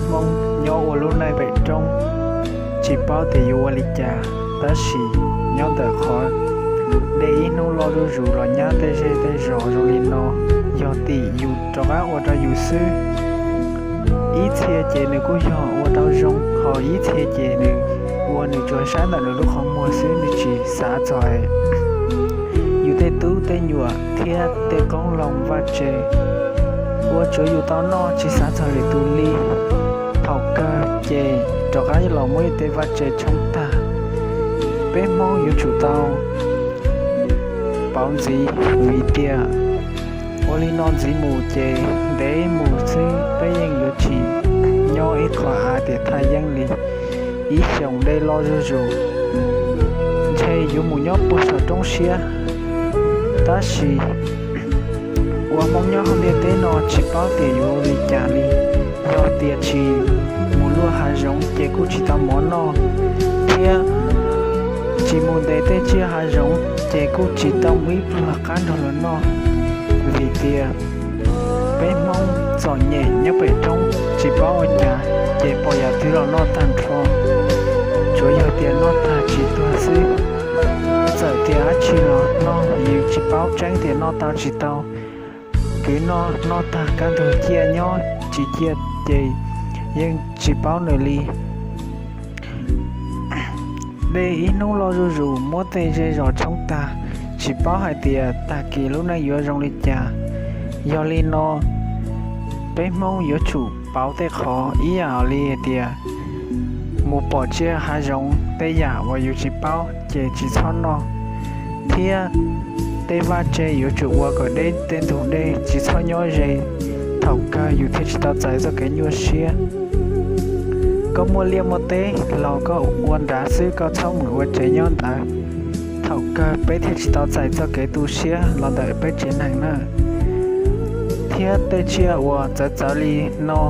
Hmoob nyob ua lub neej pem roob, tsis paub tias yuav ua li cas, tab sis nyob ntawm qhov dej ib hnub loj zuj zus los nyab tej zej tej zos zoo li no, yog tim yus rov qab ua rau yus xwb. Ib txhia ces nws kuj yog ua tau zoo, ho ib txhia ces nws ua nws tsuas saib ntawm nws lub qhov muag xwb, nws tsis xav txog yus tej tub tej nyuam thiab tej qoob loo vaj tse uas tsuav yus tau noj, tsis xav txog lwm tus li. Thaum kawg ces rov qab los muab yus tej vaj tse tshoob tag. Peb Hmoob yuav tsum tau pauv ntxiv, vim tias ua li no ntxiv mus ces ntev mus xwb peb yeej yuav tsis nyob ib qho av tias thaj yeeb li. Ib xyoos dej loj zuj zus, ntshe yuav mus nyob puag saum roob siab. Tab sis ua Hmoob nyob hauv ntiaj teb no tsis paub tias yuav ua li cas li. Yog tias tsis mus luaj hav zoov ces kuj tsis tau mov noj, thiab tsis mus ntes tej tsiaj hav zoov ces kuj tsis tau muaj ib pluag qab nrog luag noj. Vim tias peb Hmoob txom nyem nyob pem roob tsis paub ua cas, ces pom yam twg los noj tag nrho, tsuav yog tias noj tag tsis tuag xwb. Txawm tias dab tsi los noj, yus tsis paub tseeb tias noj tau tsis tau. Kwv noj, noj tag kaj ntug ciaj nyob, tsis ciaj ces yeej tsis paub nws li. Dej ib hnub loj zuj zus muab tej zej zos tshoob tag, tsis paub hais tias tag kis lub neej yuav zoo li cas. Yog li no, peb Hmoob yuav tsum pauv tej qhov ib yam li hais tias mus pom tsiaj hav zoov tej yam uas yus tsis paub ces tsis txhob noj, thiab tej vaj tse yuav tsum ua kom deb tej ntug dej, tsis txhob nyob ze, thaum kawg yus thiaj tsis tau txais txoj kev nyuaj siab. Koj muaj liaj muaj teb los koj ua nrad xwb, koj txhob mus ua tsev nyob ntawd, thaum kawg peb thiaj tsis tau txais txoj kev tu siab los ntawm peb tsev neeg na. Thiab tej tsiaj uas txawv txawv li no,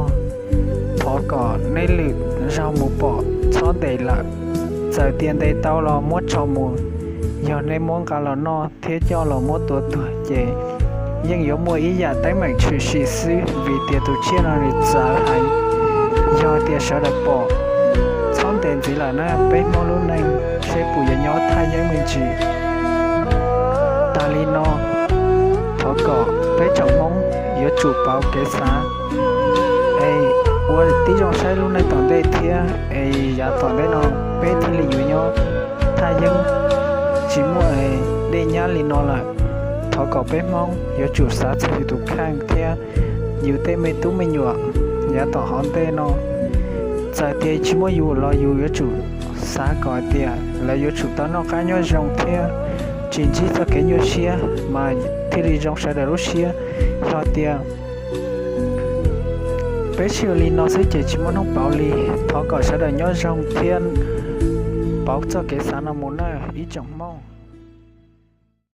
thov kom nej lwm zaug mus pom txhob ntes lawm. Txawm tias ntes tau los muab tso mus, yog nej muab nqa los noj thiab coj los muab tua tuag ces yeej yuav muaj ib yam teeb meem tshwm sim xwb, vim tias tus tsiaj no nws txawv heev. Yog tias sawv daws pom, txhob ntes ntxiv lawm na, peb Hmoob lub neej seb puas yuav nyob thaj yeeb me ntsis. Tas li no, thov kom peb tsoom Hmoob yuav tsum pauv kev xav es ua tib zoo saib lub neej tom ntej thiab es yav tom ntej no peb thiaj li yuav nyob thaj yeeb tsis muaj dej nyab li no lawm. Thov kom peb Hmoob yuav tsum xav txog yus tus kheej thiab yus tej me tub me nyuam yav tom hauv ntej no. Txawm tias tsis muaj yus los yus yuav tsum xav kom hais tias lawv yuav tsum tau noj qab nyob zoo thiab tsis ntsib txoj kev nyuaj siab mas thiaj li zoo sawv daws lub siab. Yog tias peb sib ua li no xwb ces tsis muaj hnub pauv li. Thov kom sawv daws nyob zoo thiab pauv txoj kev xav no mus nawb ib tsoom Hmoob.